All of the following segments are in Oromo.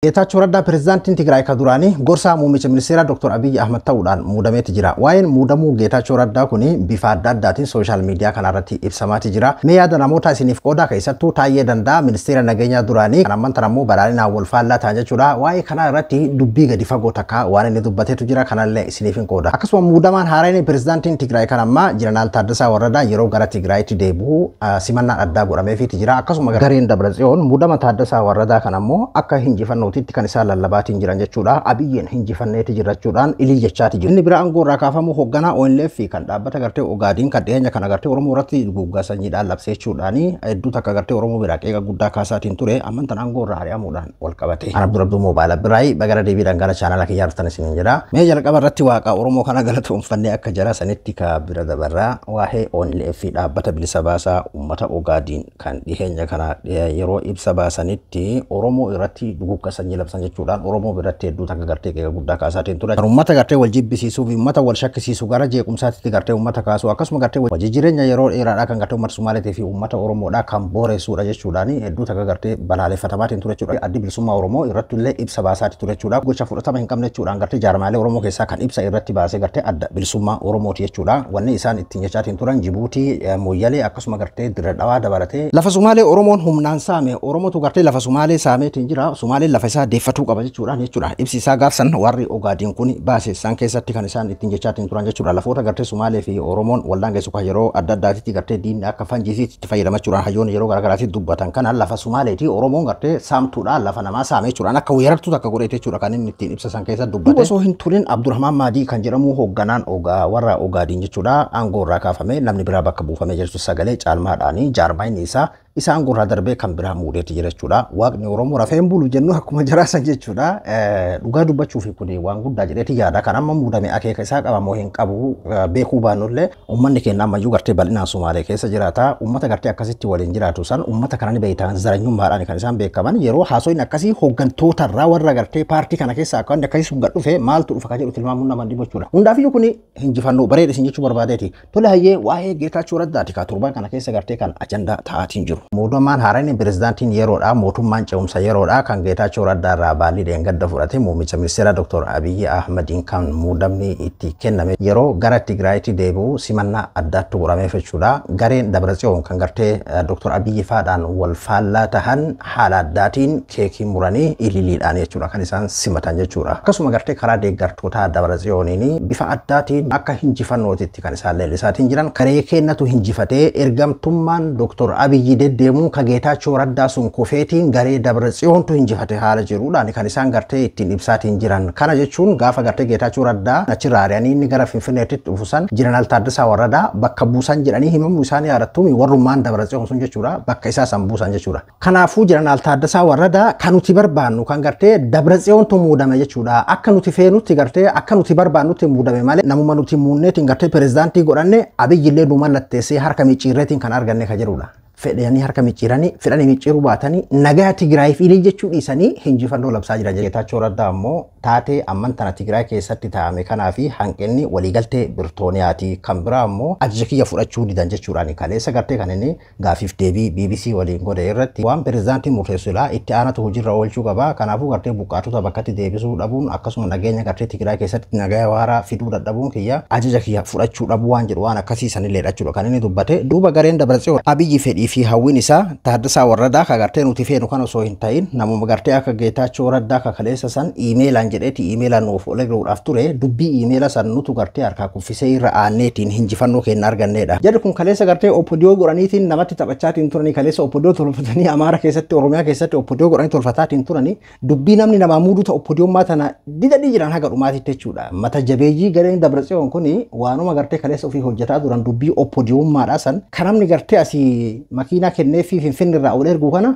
Geetaachoo Raddaa pirezidaantiin Tigraay ka duraanii gorsaa muummicha ministeeraa Dr. Abiyyi Ahmad ta'uudhaan muudameeti jira. Waa'een muudamuu Geetaachoo Raddaa kun bifa adda addaatiin sooshaal miidiyaa kanarratti ibsamaati jira. Mee yaada namoota isiniif qoodaa keessattuu Taayyee Danda'a ministeera nageenyaa duraanii kan amman tanammoo badhaadhinaan wal faallaa ta'an jechuudha. Waa'ee kanaa irratti dubbii gadi fagoo takka waan inni dubbateetu jira kanallee isiniif hin qooda. Akkasuma muudamaan haaraan pirezidaantiin Tigraay kan ammaa Jeneraal Taaddasaa Warradaa yeroo gara Tigraayitti deebi'u simannaan addaa godhameefiiti jira. Akkasuma gareen Dabratsiyoon muudama Taaddasaa Warradaa kan ammoo akka hinjifannoo mootiitti kan isaan lallabaatiin jiran jechuudha. Abiyyiin hinjifanneeti jirrachuudhaan ilii jechaati jiru. Inni biraa aangoo irraa kaafamu hoogganaa ONLF kan dhaabbata gartee Ogaadiin kan dhiyeenya kana gartee Oromoo irratti duguuggaa sanyiidhaan labseechuudhaan hedduu takka gartee Oromoo biraa qeeqa guddaa kaasaatiin ture ammantan aangoo irraa ari'amuudhaan wal qabate. Ana Abduu Moobaayil Biraayii bagara deebiidhaan gara chaanala kiyyaa dhuftan isiniin jedha. Mee jalqaba irratti waaqa Oromoo kana galatoonfannee akka jara sanitti ka bira dabarraa waa'ee ONLF dhaabbata bilisa baasaa uummata Ogaadiin kan dhiyeenya kana yeroo ibsa baasanitti Oromoo irratti duguuggaa sanyii labsan jechuudhaan Oromoo biratti hedduu takka gartee qeeqa guddaa kaasaatiin ture. Uummata gartee wal jibbisiisuu fi uummata wal shakkisiisuu gara jeequmsaatti gartee uummata kaasuu akkasuma gartee wajji jireenya yeroo dheeraadhaa kan gartee uummata Somaaliitii fi uummata Oromoodhaa kan booressuudha jechuudhaan hedduu takka gartee balaaleffatamaatiin ture jechuudha. Addi bilisummaa Oromoo irratti illee ibsa baasaati ture jechuudha. Gocha fudhatama hin qabne jechuudhaan gartee jaarmaalee Oromoo keessaa kan ibsa irratti baasee gartee adda bilisummaa Oromooti jechuudha. Wanni isaan ittiin jechaatiin turan Jibuutii, Mooyyalee akkasuma gartee Dirre Dhawaa dabalatee lafa Sumaalee Oromoon humnaan saame Oromootu gartee lafa Sumaalee saameetiin jira. Sumaaleen lafa isaa deeffatuu qaba jechuudhaan jechuudha. Ibsi isaa gaafsan warri Ogaadiin kun baase isaan keessatti kan isaan ittiin jechaatiin turan jechuudha. Lafoota gartee Sumaalee fi Oromoon waldaan geessu kan yeroo adda addaatitti gartee diinni akka fanjiisiitti itti fayyadamachuudhaan hayyoonni yeroo garaagaraatti dubbatan kana lafa Sumaaleeti Oromoon gartee saamtuudhaan lafa namaa saame jechuudhaan akka weerartuu takka godheete jechuudha kan inni ittiin ibsa san keessa dubbate. Osoo hin turin Abdurrahmaan Maadii kan jedhamu hoogganaan warra Ogaadiin jechuudha aangoo irraa kaafame namni biraa bakka buufamee jirtu sagalee caalmaadhaanii jaarmaayini isaa isa aangoo irraa darbee kan biraa muudeeti jira jechuudha. Waaqni Oromoo rafee hin bulu jennu akkuma jaraasan jechuudha. Dhugaa dubbachuuf kun waan guddaa jedheeti yaada. Kan amma muudame akeeka isaa qaba moo hin qabu beekuu baannullee uummanni keenya ammayyuu gartee bal'inaan Sumaalee keessa jiraata. Uummata gartee akkasitti waliin jiraatu san uummata kana ni beektan zaranyummaadhaan kan isaan beekaman yeroo haasoyin akkasii hooggantoota irraa warra gartee paartii kana keessa akka inni akkasii sun gad dhufe maaltu dhufa kan jedhu tilmaamuun nama dhibu jechuudha. Hundaafiyyuu kun hinjifannoo bareeda isin jechuu barbaadeeti. Tole hayyee waa'ee Geetaachoo Raddaati kaa torbaan kana keessa gartee kan ajandaa ta'aatiin jiru. Mootummaan haaraan pirezidaantiin yeroodha mootummaan ce'umsa yeroodha kan Geetaachoo Raddaa irraa baallii dheengadda fudhate muummicha ministeera Dr. Abiyyi Ahmadiin kan muudamni itti kenname yeroo gara Tigraayitti deebi'u simannaa addaatti godhameef jechuudha. Gareen Dabratsiyoon kan gartee Dr. Abiyyi faadhaan wal faallaa tahan haala addaatiin keekii muranii ililiidhaan jechuudha kan isaan simatan jechuudha. Akkasuma gartee karaa deeggartoota Dabratsiyooniin bifa addaatiin akka hinjifannootitti kan isaan leellisaatiin jiran karee kennatu hinjifatee ergamtummaan Dr. Abiyyi deddeemuun ka Geetaachoo Raddaa sun kufeetiin garee Dabratsiyoontu hinjifate haala jiruudhaan kan isaan gartee ittiin ibsaatiin jiran. Kana jechuun gaafa gartee Geetaachoo Raddaa achirraa ari'anii inni gara Finfinneetti dhufu san Jeneraal Taaddasaa Warradaa bakka buusan jedhanii himamuu isaanii yaadattuumi warrummaan Dabratsiyoon sun jechuudha bakka isaa san buusan jechuudha. Kanaafuu Jeneraal Taaddasaa Warradaa kan nuti barbaannu kan gartee Dabratsiyoontu muudame jechuudha. Akka nuti feenutti gartee akka nuti barbaannutti muudame malee namuma nuti muunneetiin gartee pirezidaantii godhanne Abiyyillee nu mallatteessee harka micciirreetiin kan arganne ka jedhudha. Fedhanii harka micciiranii fedhanii micciiruu baatanii nagaa Tigraayiif ilii jechuu dhiisanii hinjifannoo labsaa jiran. Geetaachoo Raddaa ammoo taatee amman tana Tigraay keessatti taa'ame kanaa fi hanqinni waliigaltee Birtooniyaati. Kan biraa ammoo ajaja kiyya fudhachuu didan jechuudhaan kaleessa gartee kan inni gaafiif deebii BBC waliin godhe irratti waan pirezidaantiin murteessu ilaa itti aanatu hojiirra oolchuu qaba. Kanaafuu gartee buqqaatota bakkatti deebisuu dhabuun akkasuma nageenya gartee Tigraay keessatti nagaa waaraa fiduu dadhabuun kiyya ajaja kiyya fudhachuu dhabuu waan jedhu waan akkasii sanillee jechuudha kan inni dubbate. Duuba gareen Dabratsiyoon Abiyyi fedhii fi hawwiin isaa Taaddasaa Warradaa ka gartee nuti feenu kan osoo hin ta'in namuma gartee akka Geetaachoo Raddaa ka kaleessa san iimeelaan jedheeti iimeelaan nuuf ol eeguudhaaf ture dubbii iimeela san nutu gartee harkaa kuffisee irra aanneetiin hinjifannoo keenya arganneedha. Jarri kun kaleessa gartee oppodiyoo godhaniitiin namatti taphachaatiin turanii kaleessa oppodiyoo tolfatanii Amaara keessatti Oromiyaa keessatti oppodiyoo godhanii tolfataatiin turanii dubbii namni namaa muuduu ta'u oppodiyoommaa tana didanii jiran haga dhumaatitti jechuudha. Mata jabeeyyii gareen Dabratsiyoon kun waanuma gartee kaleessa ofii hojjetaa turan dubbii oppodiyoommaadhaa san kan namni gartee asii makiinaa kennee fi Finfinnee irraa ol erguu kana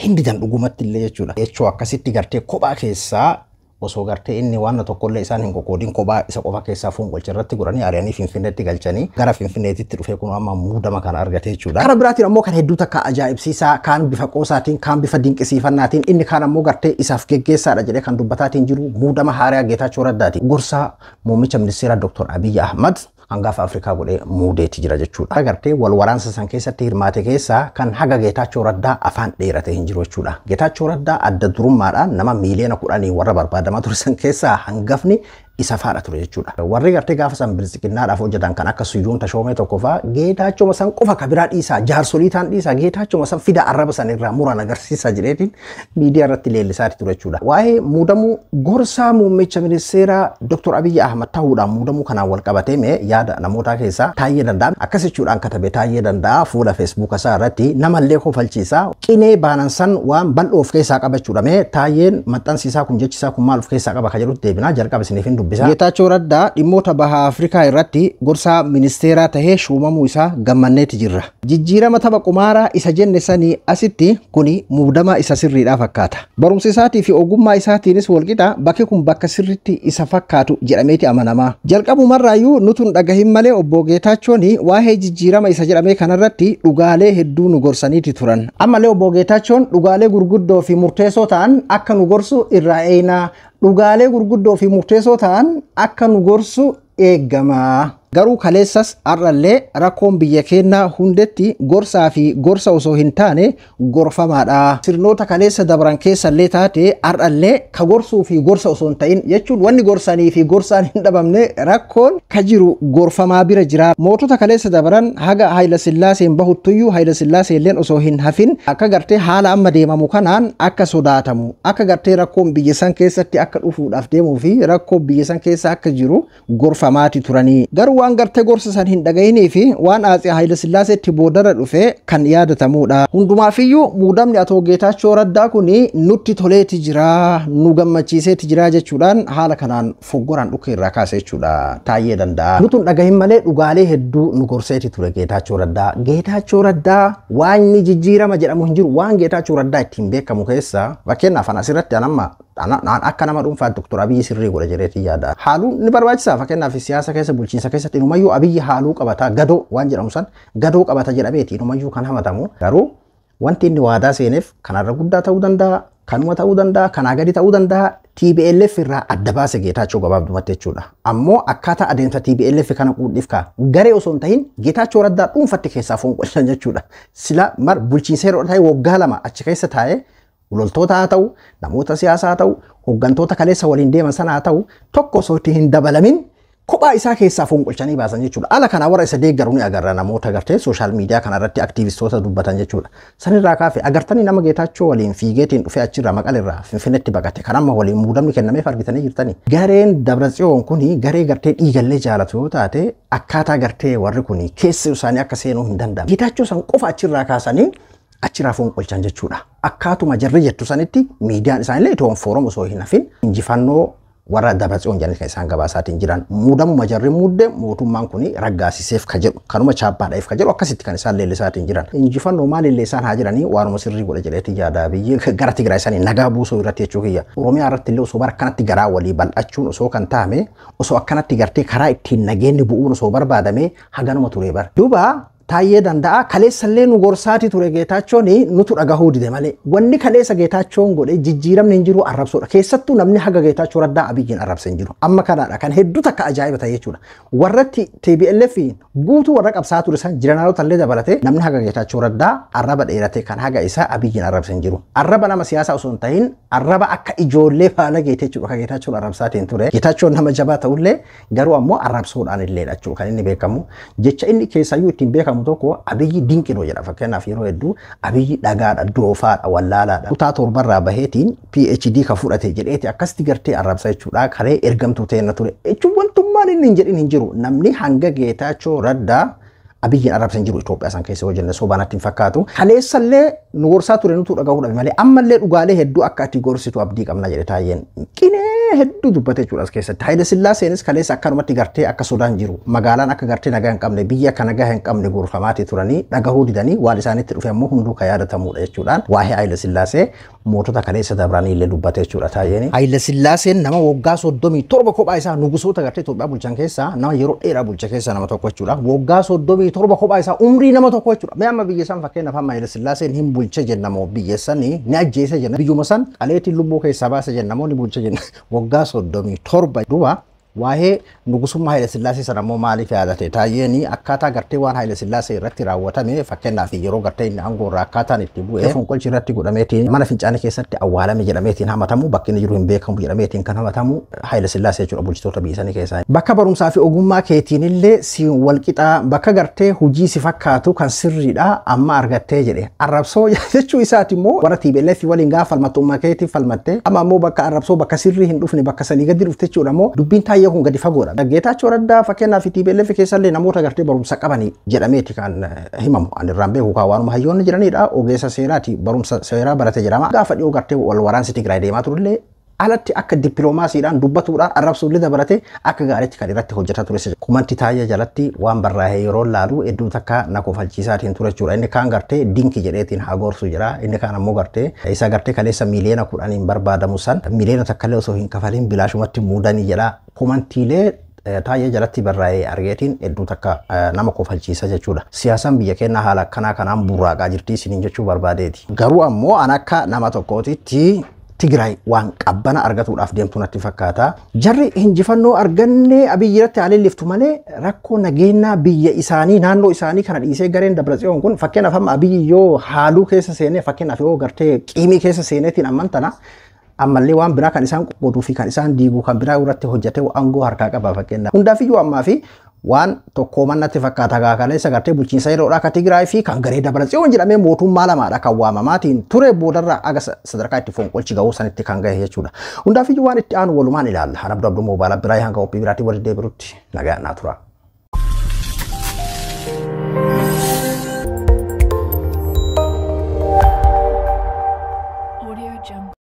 hin didan dhugumatti illee jechuudha. Jechuu akkasitti gartee kophaa keessaa osoo gartee inni waan tokkollee isaan hin qoqqoodin kophaa isa qofa keessaa fonqolcha irratti godhanii ari'anii Finfinneetti galchanii gara Finfinneetitti dhufee kun amma muudama kana argate jechuudha. Karaa biraatiin ammoo kan hedduu takka ajaa'ibsiisaa kaan bifa qoosaatiin kaan bifa dinqisiifannaatiin inni kaan ammoo gartee isaaf geggeessaadha jedhee kan dubbataatiin jiru muudama haaraa Geetaachoo Raddaati. Gorsaa muummicha ministeeraa Dr. Abiyyi Ahmad hangafa Afrikaa godhee muudeeti jira jechuudha. Agartee wal waraansa san keessatti hirmaate keessaa kan haga Geetaachoo Raddaa afaan dheerate hin jiru jechuudha. Geetaachoo Raddaa adda durummaadhaan nama miiliyoona 10 warra barbaadamaa ture san keessaa hangafni isa faadha ture jechuudha. Warri gartee gaafa san bilisiqinnaadhaaf hojjetan kan akka Suyyoon Tashoomee tokko fa'aa Geetaachoo san qofa ka biraa dhiisaa, jaarsolii ta'an dhiisaa, Geetaachoo san fida, arraba san irraa muran agarsiisa jedheetiin miidiyaa irratti leellisaati ture jechuudha. Waa'ee muudamuu gorsaa muummicha ministeeraa Dr. Abiyyi Ahmad ta'uudhaan muudamuu kanaan wal qabatee mee yaada namootaa keessaa Taayyee Danda'a akkas jechuudhaan katabe. Taayyee Danda'a fuula Feesbuuka isaa irratti namallee kofalchiisaa qinee baanan san waan bal'oo of keessaa qabachuudha. Mee Taayyeen maxxansiisaa kun, jechisaa kun maal of keessaa qaba ka jedhutti deebinaa, jalqaba isiniif hin dubbisa. Geetaachoo Raddaa dhimmoota baha Afrikaa irratti gorsaa ministeeraa tahee shuumamuu isaa gammanneeti jirra. Jijjiirama tapha qumaaraa isa jenne sanii asitti kuni muudama isa sirriidhaa fakkaata. Barumsa isaatii fi ogummaa isaatiinis walqixa bakki kun bakka sirriitti isa fakkaatu jedhameeti amanamaa. Jalqabumarraayyuu nutun dhagahin malee obbo Geetaachoon waa'ee jijjiirama isa jedhamee kanarratti dhugaalee hedduu nu gorsaniiti turan. Ammallee obbo Geetaachoon dhugaalee gurguddoo fi murteessoo ta'an akka nu gorsu irraa eenaa. Dhugaalee gurguddoo fi murteessoo ta'an akka nu gorsu eeggama. Garuu kaleessas har'allee rakkoon biyya keenyaa hundetti gorsaa fi gorsa osoo hin taane gorfamaadha. Sirnoota kaleessa dabran keessallee taate har'allee ka gorsuu fi gorsa osoo hin ta'in jechuun wanni gorsanii fi gorsaan hin dhabamne, rakkoon ka jiru gorfamaa bira jira. Mootota kaleessa dabran haga Haayila Sillaaseen bahuttuyyuu, Haayila Sillaaseen illeen osoo hin hafin, akka gartee haala amma deemamu kanaan akka sodaatamu, akka gartee rakkoon biyya san keessatti akka dhufuudhaaf deemuu fi rakkoon biyya san keessa akka jiru gorfamaati turanii. Garuu waan gartee gorsa san hin dhagahinii fi waan Atsee Haayila Sillaaseetti boodara dhufe kan yaadatamudha. Hundumaafiyyuu muudamni Atoo Geetaachoo Raddaa kun nutti toleeti jira, nu gammachiiseeti jira jechuudhaan haala kanaan foggoraan dhukkee irraa kaase jechuudha. Taayyee Danda'a. Nutu hin dhagahin malee dhugaalee hedduu nu gorseeti ture Geetaachoo Raddaa. Geetaachoo Raddaa waan inni jijjiirama jedhamu hin jiru. Waan Geetaachoo Raddaa ittiin beekamu keessa fakkeenyaaf ana asirratti anamma akka nama dhuunfaa Dr. Abiyyi sirrii godha jedheetii yaada. Haaluun ni barbaachisa. Fakkeenyaaf siyaasa keessa, bulchiinsa keessatti inumayyuu Abiyyi haaluu qabata, gadoo waan jedhamu san gadoo qabata jedhameeti inumayyuu kan hamatamu. Garuu wanti inni waadaa seeneef kanarra guddaa ta'uu danda'a, kanuma ta'uu danda'a, kanaa gadi ta'uu danda'a. TPLF irraa adda baase Geetaachoo gabaabdumatti jechuudha. Ammoo akkaataa adeemsa TPLF kana quudhiif kaa garee osoo hin tahin Geetaachoo Raddaa dhuunfatti keessaa fonqolchan jechuudha. Sila mar bulchiinsa yeroo ta'e waggaa 2 achi keessa taa'ee loltoota haa ta'u, namoota siyaasaa haa ta'u, hooggantoota kaleessa waliin deeman sana haa ta'u, tokko osoo itti hin dabalamin kophaa isaa keessaa fonqolchanii baasan jechuudha. Ala kanaa warra isa deeggaru ni agarra, namoota gartee social media kanarratti aktiivistoota dubbatan jechuudha. Sanirraa kaafe agartanii nama Geetaachoo waliin fiigeetiin dhufee achirraa Maqalirraa Finfinneetti baqate kan amma waliin muudamni kennameef argitanii jirtanii. Gareen Dabratsiyoon kuni garee gartee dhiigallee jaalatu yoo taate, akkaataa gartee warri kuni keessi isaanii akka seenuu hin danda'amne. Geetaachoo san qofa achirraa kaasanii achirraa fonqolchan jechuudha. Akkaatuma jarri jettu sanitti miidiyaan isaanillee Ethio Forum osoo hin hafin injifannoo warra Dabratsiyoon jedhanii kan isaan gabaasaatiin jiran, muudamuma jarri muudde mootummaan kun raggaasiseef ka jedhu, kanuma chaappaadhaaf ka jedhu, akkasitti kan isaan leellisaatiin jiran. Injifannoo maalillee isaan haa jiranii, waanuma sirrii godha jedheetii yaada biyyi gara Tigraay isaanii nagaa buusuu irratti jechuu kiyya. Oromiyaa irratti illee osoo bara akkanatti garaa walii bal'achuun osoo kan taame, osoo akkanatti gartee karaa ittiin nageenyi bu'uun osoo barbaadame, haganuma ture bara. Duuba Taayyee Danda'a kaleessallee nu gorsaati ture Geetaachoon, nutu dhagahuu dide malee. Wanni kaleessa Geetaachoon godhe jijjiiramni hin jiru, arrabsoodha. Keessattuu namni haga Geetaachoo Raddaa Abiyyiin arrabse hin jiru. Amma kanaadha kan hedduu takka ajaa'iba ta'e jechuudha. Warratti TPLF guutuu warra qabsaa ture san jiranaalota illee dabalatee namni haga Geetaachoo Raddaa arraba dheerate kan haga isaa Abiyyiin arrabse hin jiru. Arraba nama siyaasaa osoo hin ta'in arraba akka ijoollee faana geete jechuudha kan Geetaachoon arrabsaatiin ture. Geetaachoon nama jabaa ta'ullee garuu ammoo arrabsoodhaan illee jechuudha kan inni beekamu. Jecha inni keessayyuu ittiin beekamu tokko Abiyyi dinqinoo jedha. Fakkeenyaaf yeroo hedduu Abiyyi dhagaadha, doofaadha, wallaalaadha. Kutaa torbarraa baheetiin PhD ka fudhate jedheeti akkasitti gartee arrabsa jechuudha. Karee ergamtuu ta'e ture. Jechuun wantummaan inni hin jedhin hin jiru. Namni hanga Geetaachoo Raddaa Abiyyiin arrabsa hin jiru Itoophiyaa san keessa yoo jenne sobaanatti hin fakkaatu. Kaleessallee nu gorsaa ture, nutu dhagahuu dhabe malee, ammallee dhugaalee hedduu akka ati gorsitu abdii qabna jedhe Taayyeen. Qinee hedduu dubbate jechuudha as keessatti. Haayile Sillaaseenis kaleessa akkanumatti gartee akka sodaan jiru, magaalaan akka gartee nagaa hin qabne, biyya akka nagaa hin qabne gorfamaati turanii, dhagahuu didanii, waan isaanitti dhufe ammoo hunduu kan yaadatamudha jechuudhaan waa'ee Haayile Sillaasee mootota kaleessa dabranii illee dubbate jechuudha Taayyeen. Haayile Sillaaseen nama waggaa 37 kophaa isaa nugusoota gartee Itoophiyaa bulchan keessaa nama yeroo dheeraa bulche keessaa nama tokko jechuudha. Waggaa 37 kophaa isaa, umrii nama tokko jechuudha. Mee amma biyya san fakkeenyaaf amma Haayile Sillaaseen hin bulche jenna moo biyya sanii ni ajjeese jenna? Biyyuma san qaleetiin lubbuu keessaa baase jenna moo ni bulche jenna? Waggaa 37 duuba Waa'ee nugusummaa Haayile Sillaasee sana immoo maaliif yaadate? Taayyeen akkaataa gartee waan Haayile Sillaasee irratti raawwatame, fakkeenyaaf yeroo gartee inni aangoo irraa akkaataan itti bu'e, fonqolchi irratti godhameetiin mana fincaanii keessatti awwaalame jedhameetiin hamatamu, bakki inni jiru hin beekamu jedhameetiin kan hamatamu Haayile Sillaasee jechuudha bulchitoota biyya sanii keessaa. Bakka barumsaa fi ogummaa keetiin illee si walqixaa, bakka gartee hojii si fakkaatu kan sirriidha amma argattee jedhe. Arrabsoo jechuu isaati immoo warra TPLF waliin gaafa falmattummaa keetiif falmattee, amma ammoo bakka arrabsoo bakka sirrii hin dhufne bakka sanii gadi dhufte jechuudha. Immoo dubbiin Taayyee kun gadi fagoodha. Geetaachoo Raddaa fakkeenyaaf TPLF keessallee namoota gartee barumsa qabanii jedhameeti kan himamu. Ani irraan beeku kaa waanuma hayyoonni jiranidha. Ogeessa seeraati, barumsa seeraa barate jedhama. Gaafa dhiyoo gartee wal waraansi Tigraay deemaa turellee alatti akka dippiloomaasiidhaan dubbatuudhaan arrabsuullee dabalatee akka gaariitti kan irratti hojjetaa ture. Kumanti Taayyee jalatti waan barraa'ee yeroo laalu hedduu takka na kofalchiisaatiin ture jechuudha. Inni kaan gartee dinki jedheetiin haa gorsu jira. Inni kaan ammoo gartee isa gartee kaleessa 10 miiliyoona barbaadamu san 1 miiliyoona illee osoo hin kafalin bilaashumatti muudanii jedha. Kumantiilee Taayyee jalatti barraa'ee argeetiin hedduu takka nama kofalchiisa jechuudha. Siyaasaan biyya keenyaa haala akkanaa kanaan burraaqaa jirti isiniin jechuu barbaadeeti. Garuu ammoo an akka nama tokkootitti Tigraay waan qabbana argatuudhaaf deemtu natti fakkaata. Jarri injifannoo arganne Abiyyi irratti haleelliftu malee rakkoo nageenyaa biyya isaanii, naannoo isaanii kana dhiisee gareen Dabratsiyoon kun, fakkeenyaaf amma Abiyyi yoo haaluu keessa seenee, fakkeenyaaf yoo gartee qiimii keessa seeneetiin amman tana ammallee waan biraa kan isaan qoqqooduu fi kan isaan diiguu kan biraa irratti hojjetee aangoo harkaa qaba fakkeenyaaf. Hundaafiyyuu ammaa fi waan tokkooman natti fakkaata. Kaleessa gartee bulchiinsa yeroodhaa kan Tigraay fi kan garee Dabratsiyoon jedhamee mootummaa lamaadha kan waamamaatiin ture, boodarra aga sadarkaa itti fonqolchi ga'uu sanitti kan gahe jechuudha. Hundaafiyyuu waan itti aanu walumaan ilaalla. Hanabdu Abduu Moobaala biraa hanga qophii biraatiin walitti deebirutti nagaa naa tura.